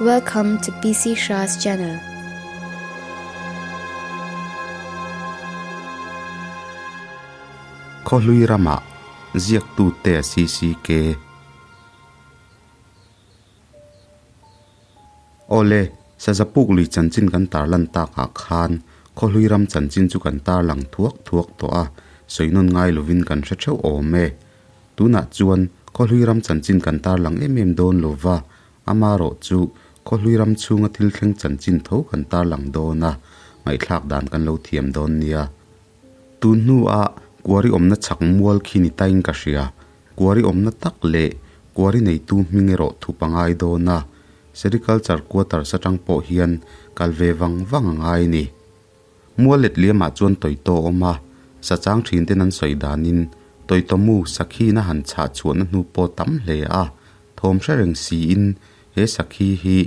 Welcome to PC Shah's channel. Khawhlui ramah ziaktute CCK. Awle, Sazapuk lui chanchin kan tarlan takah khan Khawhlui ram chanchin chu kan tarlang thuak thuak tawh a, sawi nawn ngai lovin kan hre theuh awm e. Tunah chuan Khawhlui ram chanchin kan tarlang em em dawn lova, amarawh chu Khawhlui ram chhunga thil thleng chanchin tho kan tarlang dawn a, ngaihthlak dan kan lo thiam dawn nia. Tun hnuah kuari awmna chhak mual khi ni tain ka hria. Kuari awmna tak leh kuari neitu hming erawh thu pangai dawn a, Sericulture Quarters atang pawh hian kal ve vang vang a ngai ni. Mual let liamah chuan Toito a awm a, sachang thin ten an sawi danin Toito mu sakhiin a han chhah chhuahna hnu pawh tam hle a, thawm hre reng siin he sakhi hi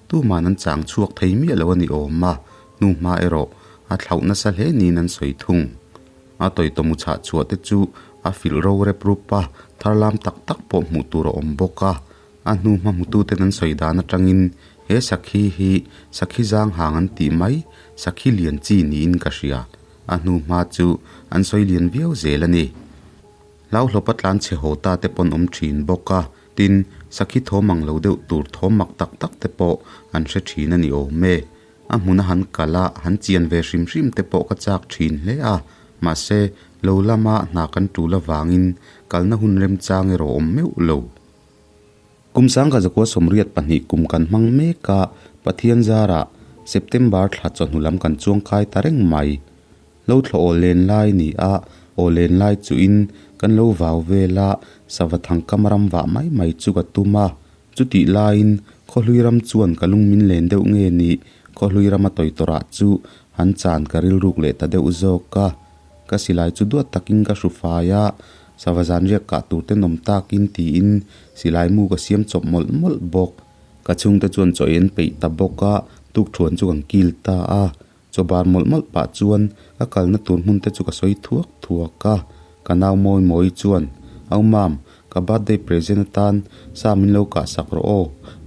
tuman an chang chhuak thei miah lo a ni awm a, hnu hma erawh a thlauh nasa hle niin an sawi thung. A Toito mu chhah chhuah te chu a filh ro rep rup a, tharlam tak tak pawh hmuh tur a awm bawk a. A hnu hma hmututen an sawi dan atangin he sakhi hi sakhi zang hang an tih mai, sakhi lian chi niin ka hria. A hnu hma chu an sawi lian viau zel a ni. Hlauhlawpa tlan chhe haw ta te pawn awm thin bawk a, tin, sakhi thawm ang lo deuh tur thawm mak tak tak te pawh an hre thin a ni awm e. A hmuna han kal a, han chian ve hrim hrim te pawh ka chak thin hle a, mahse, lo lama hna kan tul avangin kalna hun remchang erawh awm meuh lo. Kum sangka zakua 82 kum kan hmang mek a, Pathian zarah September thla chawhnu lam kan chuang kai ta reng mai. Lo thla aw len lai ni a, aw len lai chuhin kan lo vau vel a, sava thangkam ram vah mai mai chu ka tum a. Chutih laiin Khawhlui ram chuan ka lung min len deuh nge ni, Khawhlui rama tawitawrah chu han chan ka rilruk leh ta deuh zawk a. Ka silai chu duat takin ka hru fai a, sava zan riak kah tur te nawm takin tiin silai mu ka siam chawp mawlh mawlh bawk. Ka chhungte chuan chaw ei an peih ta bawk a, tukthuan chu kan kil ta a. Chaw bar mawlh mawlh pah chuan ka kalna tur hmun te chu ka sawi thuak thuak a. Ka nau mawi mawi chuan, Au mam, ka birthday present atan sa min lo kah sak rawh aw,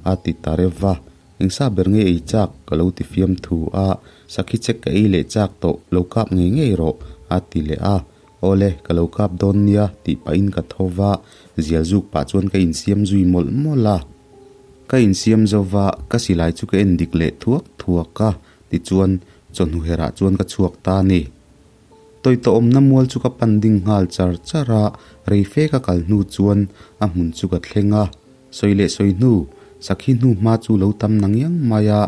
a ti ta reuh va. Eng sa ber nge ei chak? Ka lo ti fiam thu a, sakhi chek ka ei leh chak tawh, lo kap ngei ngei rawh, a ti leh a. Awle, ka lo kap dawn nia, tih pahin ka tho va, zial zuk pah chuan ka insiam zui mawlh mawlh a. Ka insiam zo va, ka silai chu ka en dik leh thuak thuak a, tichuan chawhnu herah chuan ka chhuak ta a ni. Tawitawh awmna mual chu ka pan ding nghal char char a, rei fe ka kal hnu chuan a hmun chu ka thleng a. Sawi leh sawi hnu, sakhi hnu hma chu lo tam na ngiang mai a,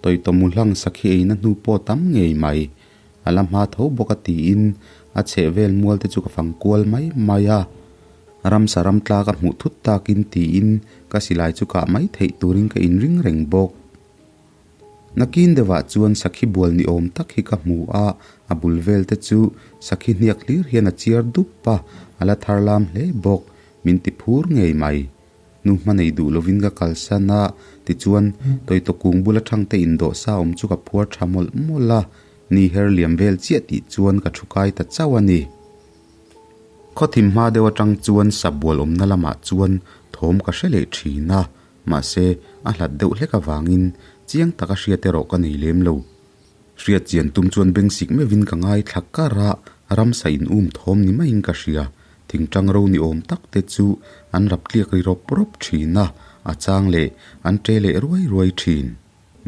tawitawh mu hlang sakhi eina hnu pawh tam ngei mai. A la hma tho bawk a tiin a chheh vel mual te chu ka fang kual mai mai a. Ramsa ram tla ka hmuh thut takin tiin ka silai chu kah mai theih turin ka inring reng bawk. Nakin deuhah chuan sakhi bual ni awm tak hi ka hmu a, a bul vel te chu sakhi hniak hlir hian a chiar dup a, a la thar lam hle bawk, min ti phur ngei mai. Nu hma nei duh lovin ka kalsan a, tichuan tawitaw kung bula thangte indawh sa awm chu ka phuar tha mawlh mawlh a, ni her liam vel chiah tih chuan ka thu kai ta chauh a ni. Khawthim hma deuh atang chuan sabual awmna lamah chuan thawm ka hre leh thin a, Mahse, a hlat deuh hlek avangin chiang taka hriat erawh ka nei lem lo. Hriat chian tum chuan beng sik meuhin ka ngaithla kar a, ramsa in um thawm ni maiin ka hria. Thingtang ro ni awm tak te chu an rap tliak ri rawp rawp thin a, a chang leh an ṭe leh ruai ruai thin.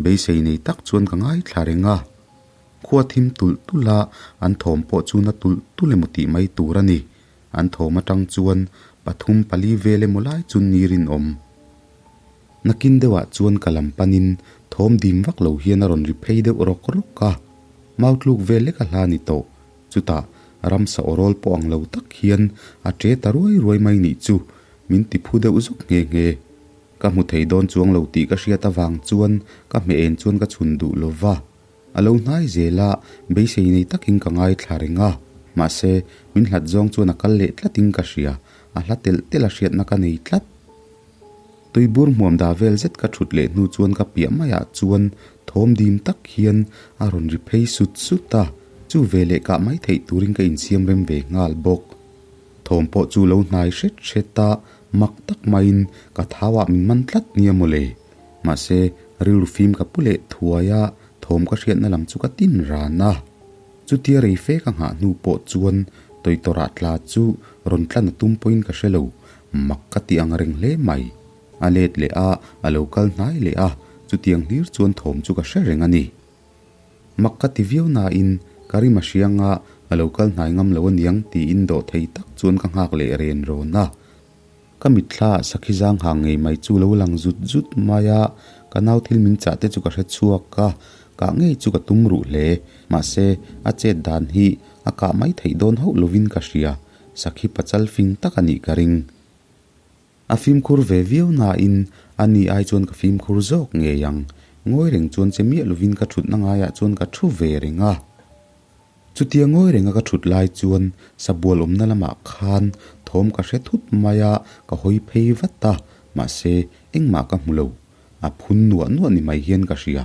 Beisei nei tak chuan ka ngaithla reng a. Khua thim tulh tulh a, an thawm pawh chu na tulh tulh emaw tih mai tur a ni. An thawm atang chuan pathum pali vel emaw lai chu ni rinawm. Nakin deuhah chuan ka lam panin thawm dim vak lo hian a rawn ri phei deuh rawk rawk a. Mau tluk vel lek a hla ni tawh. Chutah ramsa awrawl pawh ang lo tak hian a ṭe ta ruai ruai mai nih chu min ti phu deuh zawk nghe nghe. Ka hmu thei dawn chuang lo tih ka hriat avang chuan ka hmeh en chuan ka chhun duh lo va. A lo hnai zel a, beisei nei takin ka ngaithla reng a. Mahse, min hlat zawng chuan a kal leh tlatin ka hria, a hla telh telh a hriatna ka nei tlat. Tuibur hmuam dah vel zet ka thut leh hnu chuan ka piah maiah chuan thawm dim tak hian a rawn ri phei sut sut a, chu ve leh kah mai theih turin ka insiam rem ve nghal bawk. Thawm pawh chu lo hnai hret hret a, mak tak maiin ka thauah min man tlat nia mawle. Mahse, Rilru fim ka pu leh thuai a, thawm ka hriatna lam chu ka tin ran a. Chutia rei fe ka nghah hnu pawh chuan tawitawrah tla chu rawn tlan a tum pawhin ka hre lo, mak ka ti ang reng hle mai. A let leh a, a lo kal hnai leh a, chutiang hlir chuan thawm chu ka hre reng a ni. Mak ka ti viau nain ka rim a hriang a, a lo kal hnai ngam lo aniang tiin dawh thei tak chuan ka nghak leh ren rawn a. Ka mitthla ah sakhi zang hang ngei mai chu lo lang zut zut mai a, ka nau thil min chah te chu ka hre chhuak a, kah ngei chu ka tum ruh hle. Mahse, a chet dan hi a kah mai theih dawn hauh lovin ka hria, sakhi pachal fing tak a nih ka ring. A fimkhur ve viau nain a ni ai chuan ka fimkhur zawk ngei ang. Ngawi reng chuan che miah lovin ka thutna ngaiah chuan ka thu ve reng a. Chutia ngawi renga ka thut lai chuan sabual awmna lamah khan thawm ka hre thut mai a, ka hawi phei vat a, mahse engmah ka hmu lo. A phun nuah nuah ni mai hian ka hria.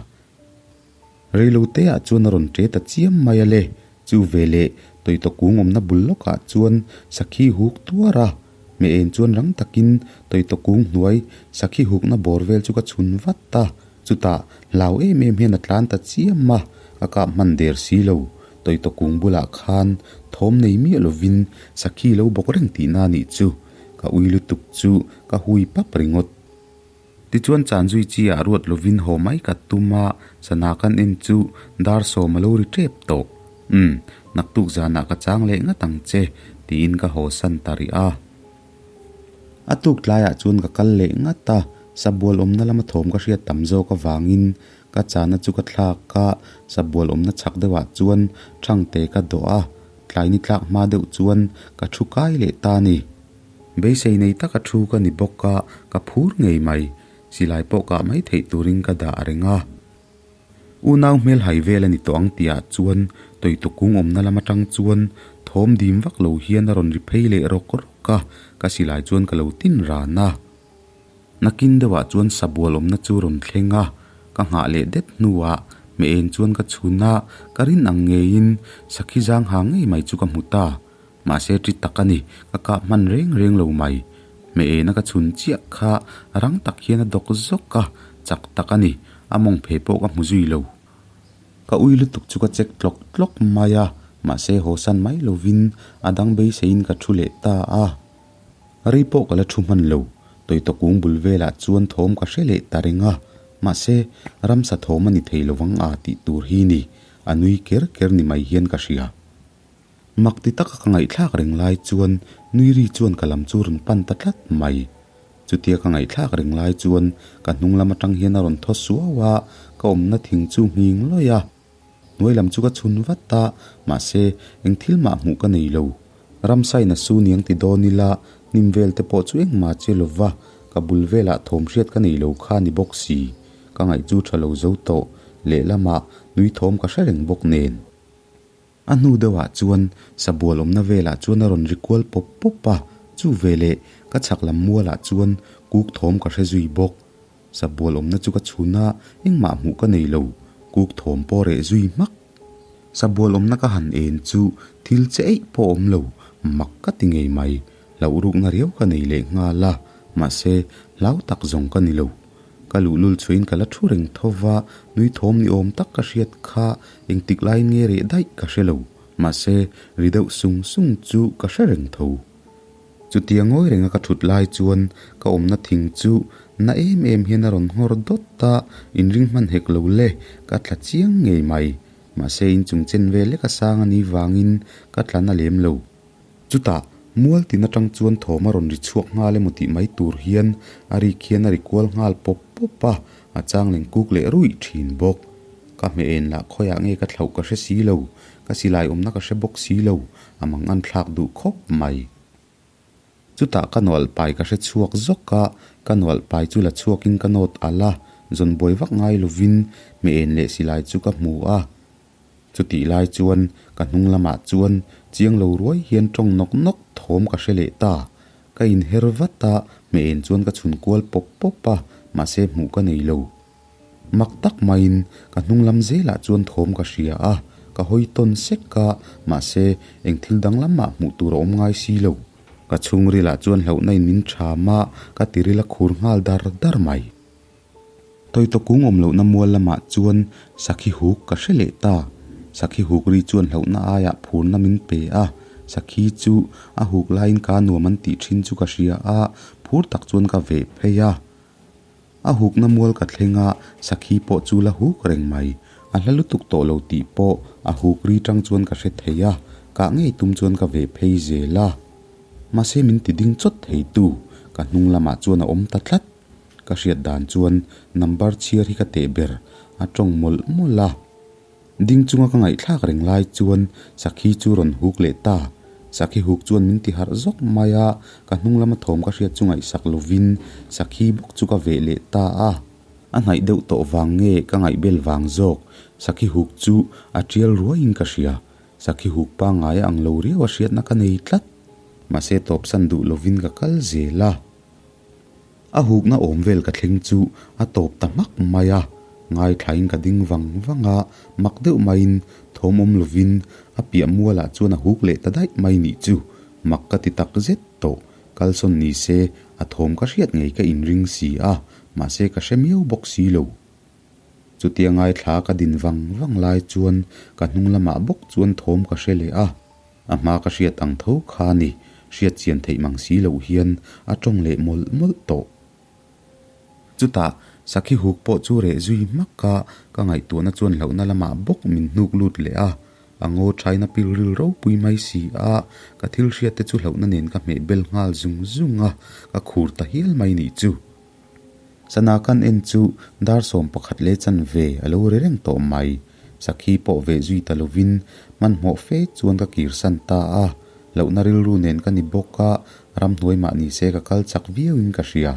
Reilote ah chuan a rawn ṭe ta chiam mai a le, chu veleh tawitawkung awmna bul lawkah chuan sakhi huk tuar a, hmeh en chuan rang takin tawitawkung hnuai sakhi hukna bawr vel chu ka chhun vat a, chutah hlau em em hian a tlan ta chiam a, ka kap hman der si lo, tawitawkung bulah khan thawm nei miah lovin sakhi lo bawk reng tihna a nih chu, ka ui lutuk chu ka hui pap ringawt. Tichuan chanzui chi ah ruat lovin haw mai ka tum a, sana kan en chu dar sawm a lo ri tep tawh. Umm, naktuk zanah ka chang leh ngat ang che, tiin ka haw san ta rih a. A tuk tlaiah chuan ka kal leh ngat a, sabual awmna lama thawm ka hriat tam zawk avangin ka chana chu ka thlak a, sabual awmna chhak deuhah chuan thangte ka dawh a, tlai ni tlak hma deuh chuan ka thu kai leh ta a ni. Beisei nei taka thu ka ni bawk a, ka phur ngei mai. Silai pawh kah mai theih turin ka dah reng a. Unau hmel hai vel a ni tawh ang tihah chuan Tawihtu kung awmna lam atang chuan thawm dim vak lo hian a rawn ri phei leh rawk rawk a, ka silai chuan ka lo tin ran a. Nakin deuhah chuan sabual awmna chu rawn thleng a, ka nghah leh det hnuah hmeh en chuan ka chhun a, ka rin ang ngeiin sakhi zang ha ngei mai chu ka hmu ta. Mahse ṭi tak a ni, ka kap hman reng reng lo mai. Hmeh ena ka chhun chiah kha rang tak hian a dawk zawk a, chak tak a ni, a mawng phe pawh ka hmu zui lo. Ka ui lutuk chu ka check tlawk tlawk mai a, mahse haw san mai lovin a dang beiseiin ka ṭhu leh ta a. Rei pawh ka la ṭhu hman lo, tawitawkung bul velah chuan thawm ka hre leh ta reng a, mahse ramsa thawm a ni thei lovang a tih tur hi ni, a nui ker ker ni mai hian ka hria. Mak ti taka ka ngaihthlak reng lai chuan nui ri chuan ka lam chu rawn pan ta tlat mai. Chutia ka ngaihthlak reng lai chuan ka hnung lam atang hian a rawn thaw suau a, ka awmna thing chu nghing lawih a. Hnuai lam chu ka chhun vat a, mahse eng thil mah hmuh ka nei lo. Ramsain a su niang ti dawn ila, hnim vel te pawh chu engmah che lova, ka bul velah thawm hriat ka nei lo kha ni bawk si. Ka ngaih chu tha lo zo tawh, lehlamah nui thawm ka hre reng bawk nen. A hnu deuhah chuan sabual awmna velah chuan a rawn ri kual pawp pawp a, chu veleh ka chhak lam mualah chuan kuk thawm ka hre zui bawk. Sabual awmna chu ka chhun a, engmah hmuh ka nei lo, kuk thawm pawh reh zui hmak. Sabual awmna ka han en chu thil che eih pawh awm lo, mak ka ti ngei mai, hlauh rukna riau ka nei leh nghal a, mahse hlau tak zawng ka ni lo. Ka luhlul chhuahin ka la thu reng tho va, nui thawm ni awm tak ka hriat kha engtik laiin nge reh daih ka hre lo, mahse ri deuh sung sung chu ka hre reng tho. Chutia ngawi renga ka thut lai chuan ka awmna thing chu na em em hian a rawn nghawr dawt a, inring hman hek lo le, ka tla chiang ngei mai. Mahse inchung chen vel lek a sang a nih vangin ka tla na lem lo. Chutah, mual tin atang chuan thawm a rawn ri chhuak nghal emaw tih mai tur hian a rik hian a ri kual nghal pawp pawp a, a chang leng kuk leh ruih thin bawk. Ka hmeh en lah khawiah nge ka thlauh ka hre si lo, ka silai awmna ka hre bawk si lo, a mang an thlak duh khawp mai. Chutah ka nawlh pai ka hre chhuak zawk a, ka nawlh pai chu la chhuakin ka nawt alh a, zawn buai vak ngai lovin hmeh en leh silai chu ka hmu a. Chutih lai chuan ka hnung lamah chuan chiang lo ruai hian tawng nawk nawk thawm ka hre leh ta. Ka inher vat a, hmeh en chuan ka chhun kual pawp pawp a, mahse hmuh ka nei lo. Mak tak maiin ka hnung lam zelah chuan thawm ka hria a, ka hawi tawn sek a, mahse eng thil dang lamah hmuh tur a awm ngai si lo. Ka chhungrilah chuan hlauhna in min ṭham a, ka tiril a khur nghal dar dar mai. Tawitaw kung awm lohna mual lamah chuan sakhi huk ka hre leh ta. Sakhi huk ri chuan hlauhna aiah phurna min pe a, sakhi chu a huk laiin ka nuam an tih thin chu ka hria a, phur tak chuan ka veh phei a. A hukna mual ka thleng a, sakhi pawh chu la huk reng mai. A hla lutuk tawh lo tih pawh a huk ri tang chuan ka hre thei a, kah ngei tum chuan ka veh phei zel a. Mahse min ti ding chawt thei tu, ka hnung lamah chuan a awm ta tlat. Ka hriat dan chuan number chhiar hi ka teh ber, a tawng mawlh mawlh a. Ding chunga ka ngaihthlak reng lai chuan sakhi chu rawn huk leh ta. Sakhi huk chuan min ti harh zawk mai a, ka hnung lama thawm ka hriat chu ngaihsak lovin sakhi bawk chu ka veh leh ta a. A hnaih deuh tawh vang nge ka ngaihbel vang zawk, sakhi huk chu a tial ruaiin ka hria. Sakhi huk pangngai a ang lo riau a hriatna ka nei tlat. Mahse tawpsan duh lovin ka kal zel a. A hukna awm vel ka thleng chu a tawp ta hmak mai a, ngaithlain ka ding vang vang a, mak deuh maiin thawm awm lovin a piah mualah chuan a huk leh ta daih mai nih chu mak ka ti tak zet tawh. Kalsawn ni se a thawm ka hriat ngei ka inring si a, mahse ka hre miau bawk si lo. Chutia ngaithla ka din vang vang lai chuan ka hnung lamah bawk chuan thawm ka hre leh a. A hma ka hriat ang tho kha ni, hriat chian theih mang si loh hian a tawng leh mawlh mawlh tawh. Chutah sakhi huk pawh chu reh zui hmak a, ka ngaihtuahna chuan hlauhna lamah bawk min hnuk lut leh a. A ngaw thaina pilril ropui mai si a, ka thil hriat te chu hlauhna nen ka hmeh bel nghal zung zung a, ka khur ta hial mai nih chu. Sana kan en chu dar 11 leh chanve a lo ri reng tawh mai. Sakhi pawh veh zui ta lovin hmanhmawh fe chuan ka kirsan ta a, hlauhna rilru nen ka ni bawk a, ramhnuai mah ni se ka kal chak viauin ka hria.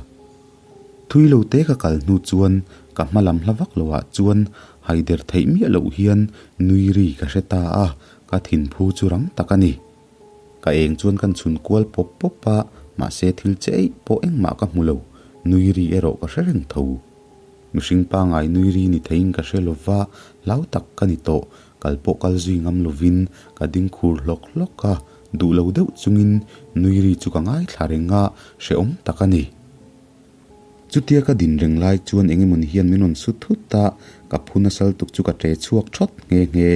Thui lo te ka kal hnu chuan ka hma lam hla vak loah chuan haider theih miah loh hian nui ri ka hre ta a, ka thinphu chu rang tak a ni. Ka eng chuan kan chhun kual pawp pawp a, mahse thil che eih pawh engmah ka hmu lo, nui ri erawh ka hre reng tho. Mihring pangai nui ri ni theiin ka hre lo va, hlau tak ka ni tawh, kal pawh kal zui ngam lovin ka ding khur hlawk hlawk a, duh lo deuh chungin nui ri chu ka ngaithla reng a, hrehawm tak a ni. Chutia ka din reng lai chuan eng emawni hian min rawn su thut a, ka phu nasa lutuk chu ka ṭe chhuak ṭhawt nghe nghe.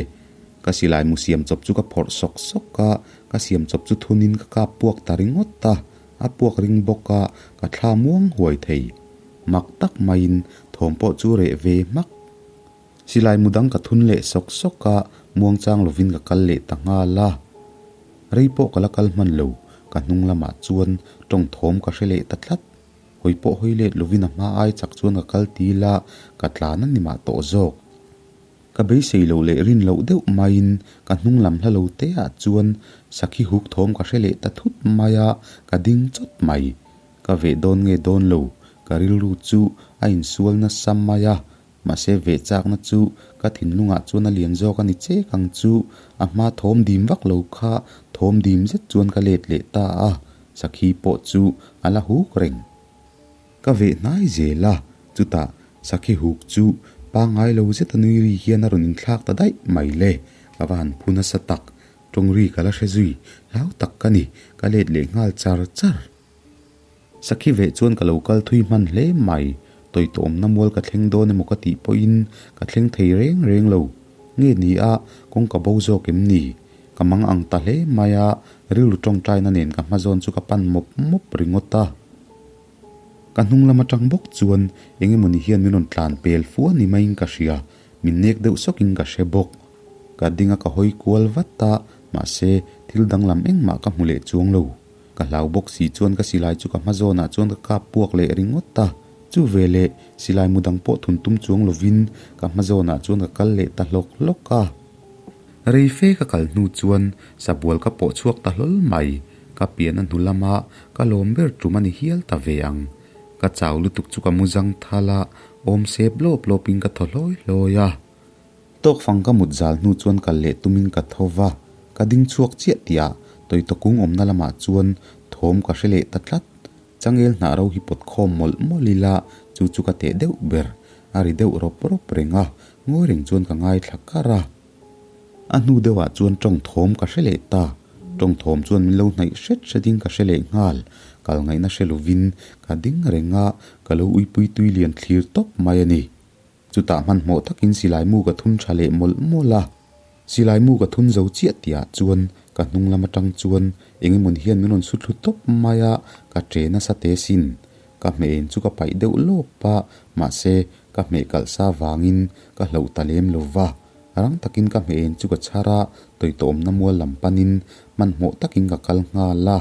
Ka silai mu siam chawp chu ka phawrh sawk sawk a, ka siam chawp chu thunin ka kap puak ta ringawt a, a puak ring bawk a, ka thla muang huai thei. Mak tak maiin thawm pawh chu reh ve hmak. Silai mu dang ka thun leh sawk sawk a, muangchang lovin ka kal leh ta nghal a. Rei pawh ka la kal hman lo, ka hnung lamah chuan tawng thawm ka hre leh ta tlat. Hawi pawh hawi let lovin a hma ai chak chuan ka kal til a, ka tlan a ni mah tawh zawk. Ka beisei loh leh rin loh deuh maiin ka hnung lam hla lo te ah chuan sakhi huk thawm ka hre leh ta thut mai a, ka ding chawt mai. Ka veh dawn nge dawn lo, ka rilru chu a insual nasa mai a, mahse veh chakna chu ka thinlungah chuan a lian zawk a ni chek ang chu, a hma thawm dim vak lo kha thawm dim zet chuan ka let leh ta a, sakhi pawh chu a la huk reng. Ka veh hnai zel a, chutah sakhi huk chu pangngai lo zeta nui ri hian a rawn inthlak ta daih mai le, ka va han phu nasa tak, tawng ri ka la hre zui, hlau tak ka ni, ka let leh nghal char char. Sakhi veh chuan ka lo kal thui hman hle mai, tawi tawmna mual ka thleng dawn emaw ka tih pawhin ka thleng thei reng reng lo, nge ni a kawng ka bo zawk em ni? Ka mang ang ta hle mai a, rilru tawngtaina nen ka hma zawn chu ka pan mawp mawp ringawt a. Ka hnung lam atang bawk chuan eng emawni hian min rawn tlan pel fua ni maiin ka hria, min nek deuh sawkin ka hre bawk. Ka ding a ka hawi kual vat a, mahse thil danglam engmah ka hmu leh chuang lo. Ka hlau bawk si chuan ka silai chu ka hma zawnah chuan ka kap puak leh ringawt a, chu veleh silai mu dang pawh thun tum chuang lovin ka hma zawnah chuan ka kal leh ta hlawk hlawk a. Rei fe ka kal hnu chuan sabual ka pawh chhuak ta hlawl mai, ka pian a hnu lama ka lawm ber tum a ni hial ta ve ang. Ka chau lutuk chu ka mu zang thal a, awm sep lawp lawpin ka thaw hlawi hlawi a. Tawk fang ka mut zal hnu chuan kal leh tumin ka tho va, ka ding chhuak chiah tih ah tawitaw kung awmna lamah chuan thawm ka hre leh ta tlat. Changel hnah ro hi pawt khawm mawlh mawlh ila chu chu ka teh deuh ber, a ri deuh rawp rawp reng a, ngawi reng chuan ka ngaithla kar a. A hnu deuhah chuan tawng thawm ka hre leh ta, tawng thawm chuan min lo hnaih hret hretin ka hre leh nghal. Kal ngaihna hre lovin ka ding reng a, ka lo uipui tui lian thlir tawp mai a ni. Chutah hmanhmawh takin silai mu ka thun tha leh mawlh mawlh a. Silai mu ka thun zo chiah tihah chuan ka hnung lam atang chuan eng emawni hian min rawn su thlu tawp mai a, ka che nasa te sin. Ka hmeh en chu ka paih deuh lawp a, mahse ka hmeh kalh sa vangin ka hloh ta lem lo va. Rang takin ka hmeh en chu ka chhar a, tawitawmna mual lam panin hmanhmawh takin ka kal nghal a.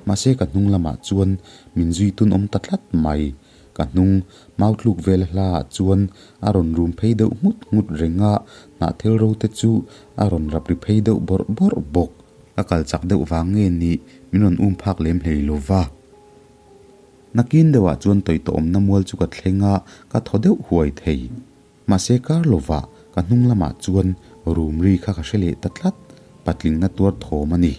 Mahse ka hnung lamah chuan min zui tun awm ta tlat mai. Ka hnung mau tluk vel hla ah chuan a rawn rum phei deuh nghut nghut reng a, hnahthel ro te chu a rawn rap ri phei deuh bawrh bawrh bawk. Ka kal chak deuh vang nge ni min rawn um phak lem hlei lo va. Nakin deuhah chuan tawitawmna mual chu ka thleng a, ka thaw deuh huai thei. Mahse kar lovah ka hnung lamah chuan rum ri kha ka hre leh ta tlat, patlingna tuar thawm a ni.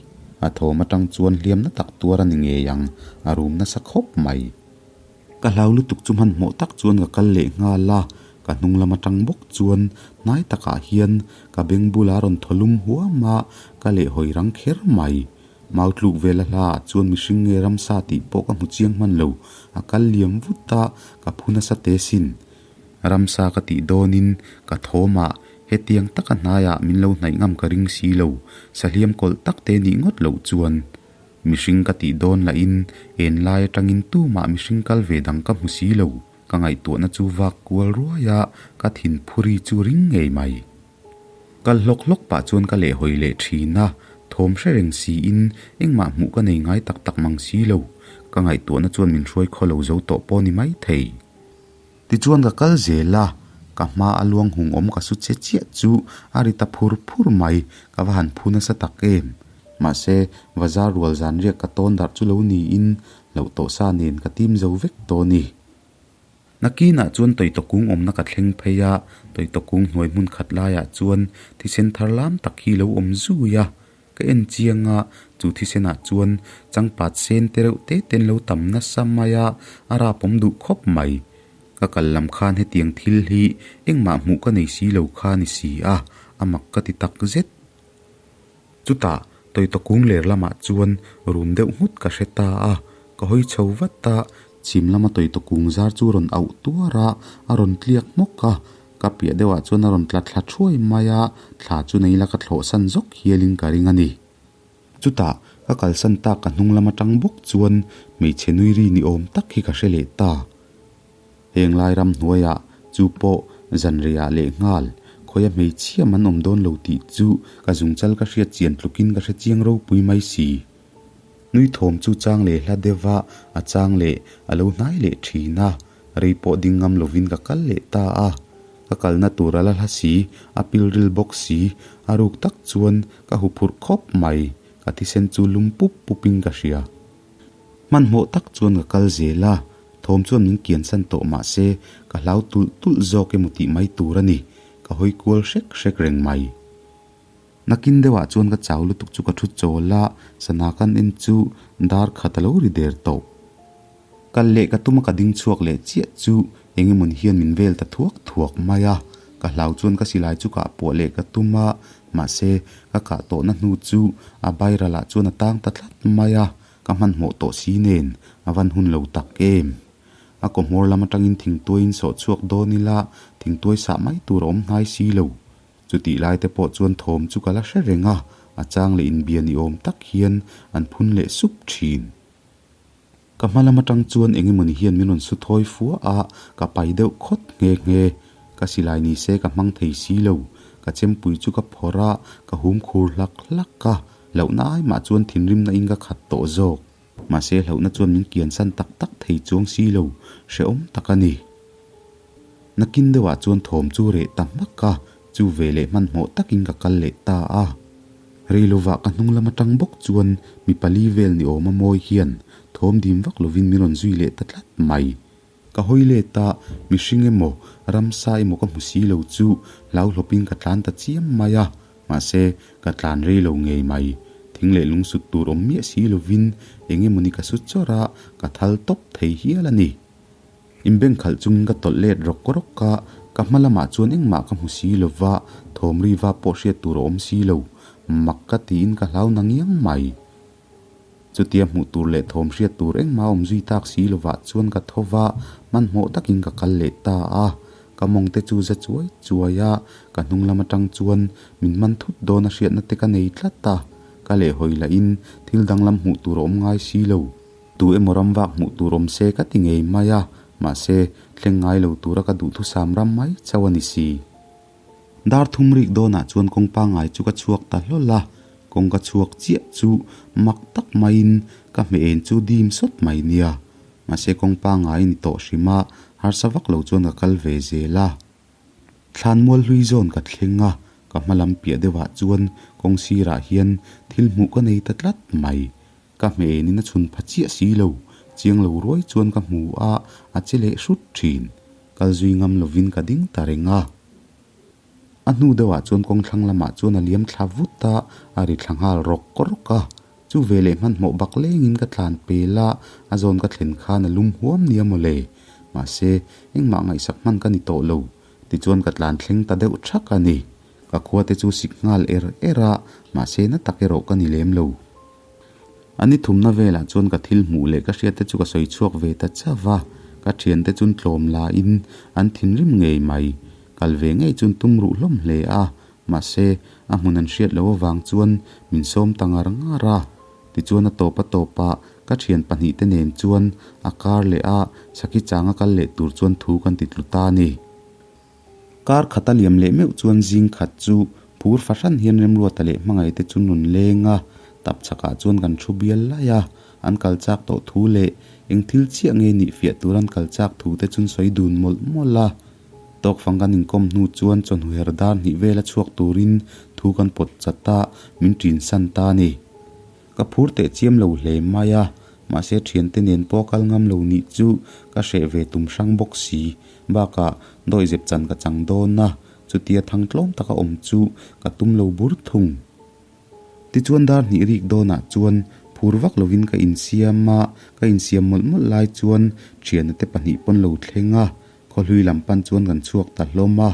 A thawm atang chuan hliamna tak tuar a ni ngei ang, a rum nasa khawp mai. Ka hlau lutuk chu hmanhmawh tak chuan ka kal leh nghal a, ka hnung lam atang bawk chuan hnai takah hian ka beng bula rawn thaw lum huam a, ka lehhawi rang kher mai. Mau tluk vel a hla ah chuan mihring nge ramsa tih pawh ka hmu chiang hman lo, a kal liam vut a, ka phu nasa te sin. Ramsa ka tih dawnin ka thawmah hetiang taka hnaiah min lo hnaih ngam ka ring si lo, sahliam kawlh tak te nih ngawt loh chuan mihring ka tih dawn lahin en lai atangin tumah mihring kal ve dang ka hmu si lo, ka ngaihtuahna chu vak kual ruai a, ka thin phuri chu ring ngei mai. Kal hlawk hlawk pah chuan ka lehhawi leh thin a, thawm hre reng siin engmah hmuh ka nei ngai tak tak mang si lo, ka ngaihtuahna chuan min hruai khaw lo zo tawh pawh ni maithei. Tichuan ka kal zel a, ka hma a luang hung awm ka su che chiah chu a ri ta phur phur mai, ka va han phu nasa tak em. Mahse, bazar rual zan riak ka tawn darh chu lo niin, hlauh tawh sa nen ka tim zo vek tawh a ni. Nakinah chuan tawitawkung awmna ka thleng phei a, tawitawkung hnuai hmun khat laiah chuan thisen thar lam tak hi lo awm zui a. Ka en chiang a, chu thisenah chuan changpat sen te reuh te te an lo tam nasa mai a, a rapawm duh khawp mai. Ka kal lam khan hetiang thil hi engmah hmuh ka nei si lo kha ni si a, a mak ka ti tak zet. Chutah tawitawkung ler lamah chuan rum deuh nghut ka hre ta a, ka hawi chho vat a, chhim lama tawitawkung zar chu rawn auh tuar a, a rawn tliak hmawk a, Ka piah deuhah chuan a rawn tla thla thuai mai a, thla chu nei la ka thlawhsan zawk hialin ka ring a ni. Chutah, ka kalsan tak ka hnung lam atang bawk chuan hmeichhe nui ri ni awm tak hi ka hre leh ta. Heng lai ram hnuaiah chu pawh zanriah leh nghal, khawia hmeichhia man awm dawn lo tih chu ka zungchal ka hriat chian tlukin ka hre chiang ropui mai si. Nui thawm chu chang leh hla deuh a, a chang leh a lo hnai leh thin a. Rei pawh ding ngam lovin ka kal leh ta a, ka kalna tur a la hla si, a pilril bawk si, a ruk tak chuan ka huphurh khawp mai, ka thisen chu lum pup pupin ka hria. Hmanhmawh tak chuan ka kal zel a, thawm chuan min kiansan tawh mah se ka hlau tulh tulh zawk emaw tih mai tur a ni, ka hawi kual hrek hrek reng mai. Nakin deuhah chuan ka chau lutuk chu ka thu chawl a, sana kan en chu dar khat a lo ri der tawh. Kal leh ka tum a ka ding chhuak leh chiah chu eng emawni hian min vel ta thuak thuak mai a, ka hlau chuan ka silai chu kah puah leh ka tum a, mahse ka kah tawhna hnu chu a bairalah chuan a tang ta tlat mai a, ka hmanhmawh tawh si nen a van hun lo tak em. A kawhmawr lam atangin thingtuaiin sawh chhuak dawn ila thingtuai sah mai tur a awm hnai si lo. Chutih lai te pawh chuan thawm chu ka la hre reng a, a chang leh inbia ni awm tak hian an phun leh sup thin. Ka hma lam atang chuan eng emawni hian min rawn su thawi fua a, ka pai deuh khawt nghe nghe. Ka silai ni se ka hmang thei si lo. Ka chempui chu ka phawrh a, ka hum khur hlak hlak a. Hlauhna ai mah chuan thinrimna in ka khat tawh zawk. Mahse hlauhna chuan min kiansan tak tak thei chuang si lo, hrehawm tak a ni. Nakin deuhah chuan thawm chu reh ta hmak a, chu ve leh hmanhmawh takin ka kal leh ta a. Rei lovah ka hnung lam atang bawk chuan mi pali vel ni awm a mawi hian thawm dim vak lovin min rawn zui leh ta tlat mai. Ka hawi let a, mihring emaw, ramsa emaw ka hmu si lo chu hlau hlawpin ka tlan ta chiam mai a, mahse ka tlan rei lo ngei mai. Thing leh lung sut tur awm miah si lovin eng emawni ka su chawrh a, ka thal tawp thei hial a ni. Inbeng khalh chungin ka tawlh let rawk rawk a, ka hma lamah chuan engmah ka hmu si lo va, thawm ri va pawh hriat tur a awm si lo. Mak ka tiin ka hlau na ngiang mai. Chutia hmuh tur leh thawm hriat tur engmah awm zui tak si lovah chuan ka tho va, hmanhmawh takin ka kal leh ta a. Ka mawng te chu za chuai chuai a, ka hnung lam atang chuan min man thut dawn a hriatna te ka nei tlat a. Ka lehhawi lahin thil danglam hmuh tur a awm ngai si lo. Tu emaw ram vak hmuh tur awm se ka ti ngei mai a, mahse, thleng ngai lo tura ka duhthusam ram mai chauh a ni si. Dar thum rik dawnah chuan kawng pangngai chu ka chhuak ta hlawl a, kawng ka chhuak chiah chu mak tak maiin ka hmeh en chu dim sawt mai nia. Mahse kawng pangngai ni tawh hrim a, harsa vak lo chuan ka kal ve zel a. Thlanmual hlui zawn ka thleng a, ka hma lam piah deuhah chuan kawng sirah hian thil hmuh ka nei ta tlat mai. Ka hmenin a chhun pha chiah si lo, chiang lo ruai chuan ka hmu a, a che leh hrut thin. Kal zui ngam lovin ka ding ta reng a. A hnu deuhah chuan kawng thlang lamah chuan a liam thla vut a, a ri thla nghal rawk rawk a. Chu veleh hmanhmawh bak lengin ka tlan pel a, a zawn ka thlen khan a lum huam nia mawle. Mahse, engmah ngaihsak hman ka ni tawh lo. Tichuan ka tlan thleng ta deuh thak a ni. Ka khua te chu sik nghal er er a, mahse na tak erawh ka ni lem lo. A ni thumna velah chuan ka thil hmuh leh ka hriat te chu ka sawi chhuak ve ta chauh va, ka thiante chun tlawm lain an thinrim ngei mai. Kal ve ngei chun tum ruh hlawm hle a, mahse a hmun an hriat loh avang chuan min sawm ta ngar ngar a. Tichuan a tawp a tawpah ka thian pahnihte nen chuan a kar leh a sakhi changa kal leh tur chuan thu kan ti tlu ta a ni. Kar khat a liam leh meuh chuan zing khat chu phur fahran hian Remruata leh Hmangaihte chu nun leng a, tap chhakah chuan kan thu bial lai a, an kal chak tawh thu leh eng thil chiah nge nih fiah tur an kal chak thu te chun sawi dun mawlh mawlh a. Tawkfang kan inkawm hnu chuan chawhnu her dar hnih vela chhuak turin thu kan pawt chat a, min ṭin san ta a ni. Ka phur teh chiam lo hle mai a, mahse thiante nen pawh kal ngam lo nih chu ka hreh ve tum hrang bawk si. Bakah dawihzep chan ka chang dawn a, chutia thang tlawm taka awm chu ka tum lo bur thung. Tichuan dar hnih rik dawnah chuan phur vak lovin ka insiam a, ka insiam mawlh mawlh lai chuan thiana te pahnih pawn lo thleng a, khawhlui lam pan chuan kan chhuak ta hlawm a.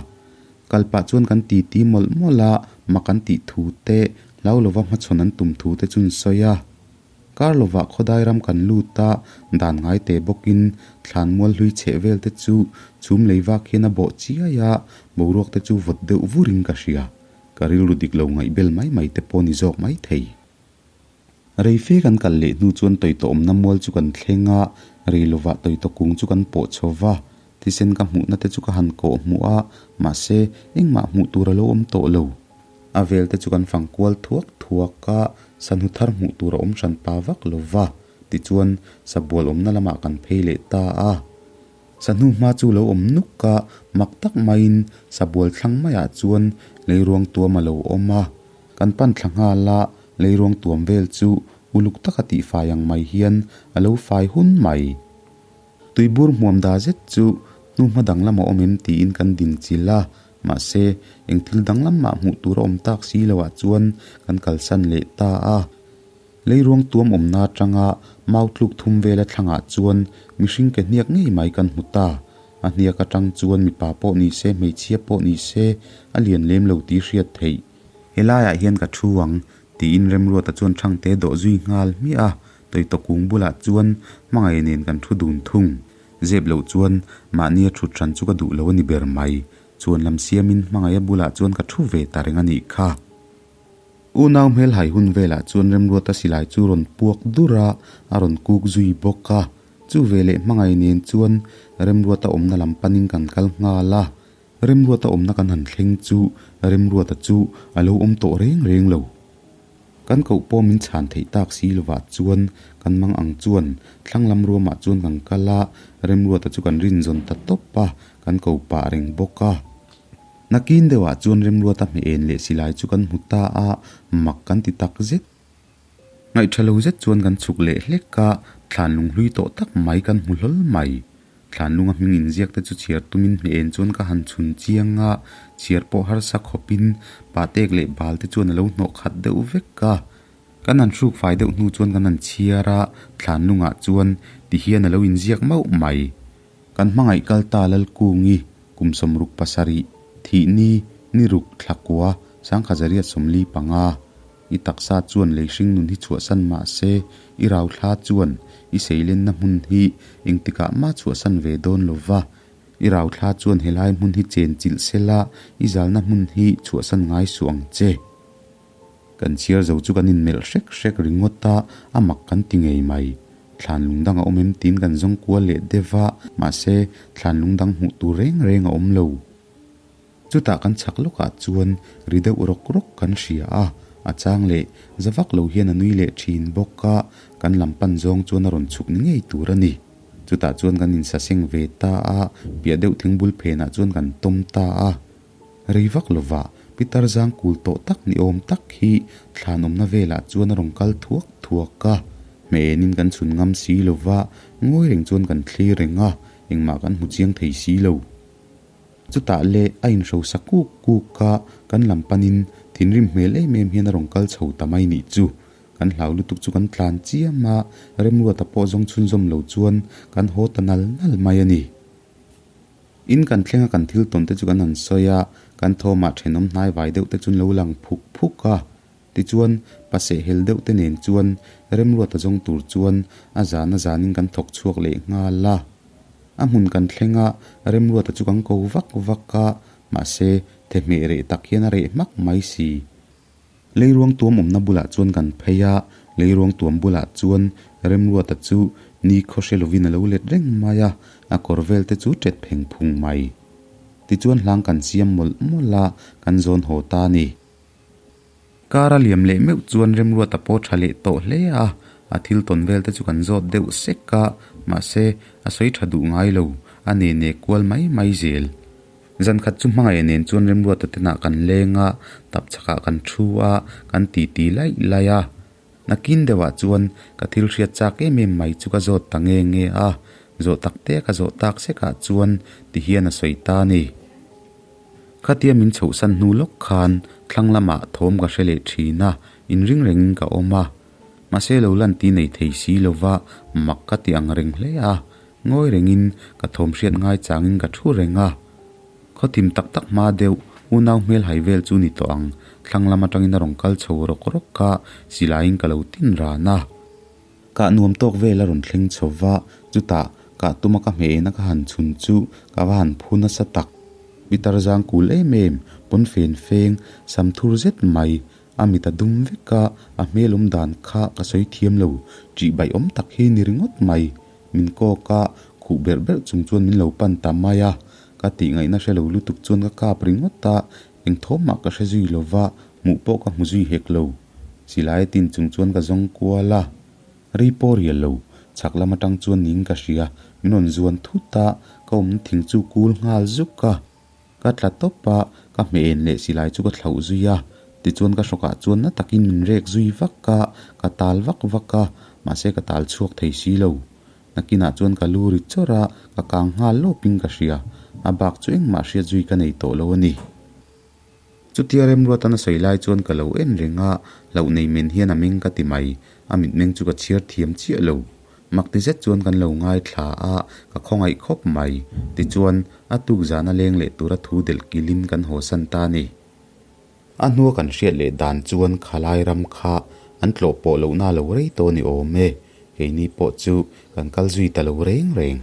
Kal pah chuan kan titi mawlh mawlh a, mak an tih thu te, hlau lova hmachhawn an tum thu te chu an sawi a. Kar lovah khawdai ram kan lut a, dan ngai te bawkin thlanmual hlui chheh vel te chu chhum lei vak hian a bawh chiai a, boruak te chu vawt deuh vurin ka hria. Ka rilru dik lo ngaih bel mai mai te pawh ni zawk mai thei. Rei fe kan kal leh hnu chuan tawitawh awmna mual chu kan thleng a, rei lovah tawitawh kung chu kan pawh chho va, thisen ka hmuhna te chu ka han kawh hmuh a, mahse engmah hmuh tur a lo awm tawh lo. A vel te chu kan fang kual thuak thuak a, sanhu thar hmuh tur a awm hran pa vak lo va, tichuan sabual awmna lamah kan phei leh ta a. Sahnu hma chu lo awm nuk a, mak tak maiin sabual thlang maiah chuan leiruang tuam a lo awm a. Kan pan thla nghal a, leiruang tuam vel chu uluk taka tihfai ang mai hian a lo fai hun mai. Tuibur hmuam da zet chu hnuhma danglam a awm em tiin kan din chilh a, mahse eng thil danglam mah hmuh tur a awm tak si loah chuan kan kalsan leh ta a. Leiruang tuam awmna atanga mau tluk thum vela thlangah chuan mihring ke hniak ngei mai kan hmu ta. A hniak atang chuan mipa pawh ni se, hmeichhia pawh ni se, a lian lem lo tih hriat theih. Helaiah hian ka thu ang, tiin Remruata chuan Thangte dawh zui nghal hmiah a, Tawitawk kung bulah chuan hmangaih nen kan thu dun thung. Zep loh chuan mahnia thut hran chu ka duh lo a ni ber mai. Chuan lam siamin hmangaih a bulah chuan ka thu ve ta reng a nih kha. Unau hmelhai hun velah chuan Remruata silai chu rawn puak dur a, a rawn kuk zui bawk a. Chu veleh hmangaih nen chuan Remruata awmna lam panin kan kal nghal a. Remruata awmna kan han thleng chu Remruata chu a lo awm tawh reng reng lo. Kan koh pawh min chhan theih tak si lovah chuan kan mang ang chuan thlang lam ruamah chuan kan kal a, Remruata chu kan rinzawn ta tawp a, kan ko pah reng bawk a. Nakin deuhah chuan Remruata hmeh en leh silai chu kan hmu ta a, mak kan ti tak zet. Ngaihṭha lo zet chuan kan chhuk leh hlek a, thlan lunghlui tawh tak mai kan hmu hlawl mai. Thlan lunga hming inziak te chu chhiar tumin hmeh en chuan ka han chhun chiang a, chhiar pawh harsa khawpin patek leh bal te chuan a lo hnawh khat deuh vek a. Kan han hruk fai deuh hnu chuan kan han chhiar a, thlan lungah chuan ti hian a lo inziak mauh mai. Kan hmangaih kal ta Lalkungi kum 67, thih ni, ni ruk, thla kua, 1445. I taksa chuan lei hringnun hi chhuahsan mah se, i rauthla chuan i seilenna hmun hi engtikah mah chhuahsan ve dawn lo va. I rauthla chuan helai hmun hi chen chilh sela, i zalna hmun hi chhuahsan ngai suh ang che. Kan chhiar zo chu kan inmelh hrek hrek ringawt a, a mak kan ti ngei mai. Thlan lung dang a awm em tiin kan zawng kual leh deuh a, mahse, thlan lung dang hmuh tur reng reng a awm lo. Chutah kan chhak lawkah chuan ri deuh rawk rawk kan hria a, a chang leh za vak lo hian a nui leh thin bawk a, kan lam pan zawng chuan a rawn chhuk ni ngei tur a ni. Chutah chuan kan insaseng ve ta a, piah deuh thingbul phenah chuan kan tawm ta a. Rei vak lovah Pitar zang kul tawh tak ni awm tak hi thlan awmna velah chuan a rawn kal thuak thuak a, hmenin kan chhun ngam si lova, ngawi reng chuan kan thlir reng a, engmah kan hmu chiang thei si lo. Chutah le a inhrosa kuk kuk a, kan lam panin thinrim hmel em em hian a rawn kal chho ta mai nih chu. Kan hlau lutuk chu kan tlan chiam a, Remruata pawh zawng chhunzawm lo chuan kan haw ta nal nal mai a ni. In kan thleng a kan thil tawn te chu kan han sawi a, kan thawmah thenawm hnai vai deuh te chu an lo lang phuk phuk a. Tichuan, paseh hel deuh te nen chuan Remruata zawng tur chuan a zan a zanin kan thawk chhuak leh nghal a. A hmun kan thleng a, Remruata chu kan ko vak vak a, mahse, thehmeh reh tak hian a reh hmak mai si. Leiruang tuam awmna bulah chuan kan phei a, leiruang tuam bulah chuan Remruata chu ni khaw hre lovin a lo let reng mai a, a kawr vel te chu ṭet pheng phung mai. Tichuan hlang kan siam mawlh mawlh a, kan zawn haw ta a ni. Kar a liam leh meuh chuan Remruata pawh tha leh tawh hle a, a thil tawn vel te chu kan zawt deuh sek a, mahse a sawi tha duh ngai lo, a ne ne kual mai mai zel. Zan khat chu hmangaih nen chuan Remruata tenah kan leng a, tap chhakah kan thu a, kan titi laih laih a. Nakin deuhah chuan ka thil hriat chak em em mai chu ka zawt ta nge nge a, zawh tak te ka zawh tak sekah chuan ti hian a sawi ta a ni. Khatia min chhohsan hnu lawk khan thlang lamah thawm ka hre leh thin a, inring rengin ka awm a. Mahse lo lan ti nei thei si lova mak ka ti ang reng hle a, ngawi rengin ka thawm hriat ngai changin ka thu reng a. Khawthim tak tak hma deuh unau hmel hai vel chu ni tawh ang, thlang lam atangin a rawn kal chho rawk rawk a, silaiin ka lo tin ran a. Kah nuam tawk vel a rawn thleng chho va, chutah kah tuma ka hmehna ka han chhun chu ka va han phu nasa tak. Pitar zang kul em em, pawn fen feng, sam thur zet mai, a mit a dum vek a, a hmel awm dan kha ka sawi thiam lo, ṭih baih awm tak hi ni ringawt mai. Min kawk a, khuh berh berh chung chuan min lo pan ta mai a, ka tih ngaihna hre lo lutuk chuan ka kap ringawt a, eng thawm mah ka hre zui lo va, hmuh pawh ka hmu zui hek lo. Silai a tin chung chuan ka zawng kual a, rei pawh rial lo, chhak lam atang chuan niin ka hria, min rawn zuan thut a, ka awmna thing chu kul nghal zuk a. Ka tla tawp a, ka hmeh en leh silai chu ka thlauh zui a, tichuan ka hrawkah chuan na takin min rek zui vak a, ka tal vak vak a, mahse ka tal chhuak thei si lo. Nakinah chuan ka lu ri chawrh a, ka kang nghal lawpin ka hria, a bak chu engmah hriat zui ka nei tawh lo a ni. Chutia Remruatan a sawi lai chuan ka lo en reng a, hlauh nei men hian a meng ka ti mai, a mitmeng chu ka chhiar thiam chiah lo. Mak ti zet chuan kan lo ngaithla a, ka khawngaih khawp mai. Tichuan, a tuk zana leng leh tura thu delh kilin kan hawsan ta a ni. A hnua kan hriat leh dan chuan khalai ram kha an tlawh pawh lohna lo rei tawh a ni awm e, keini pawh chu kan kal zui ta lo reng reng.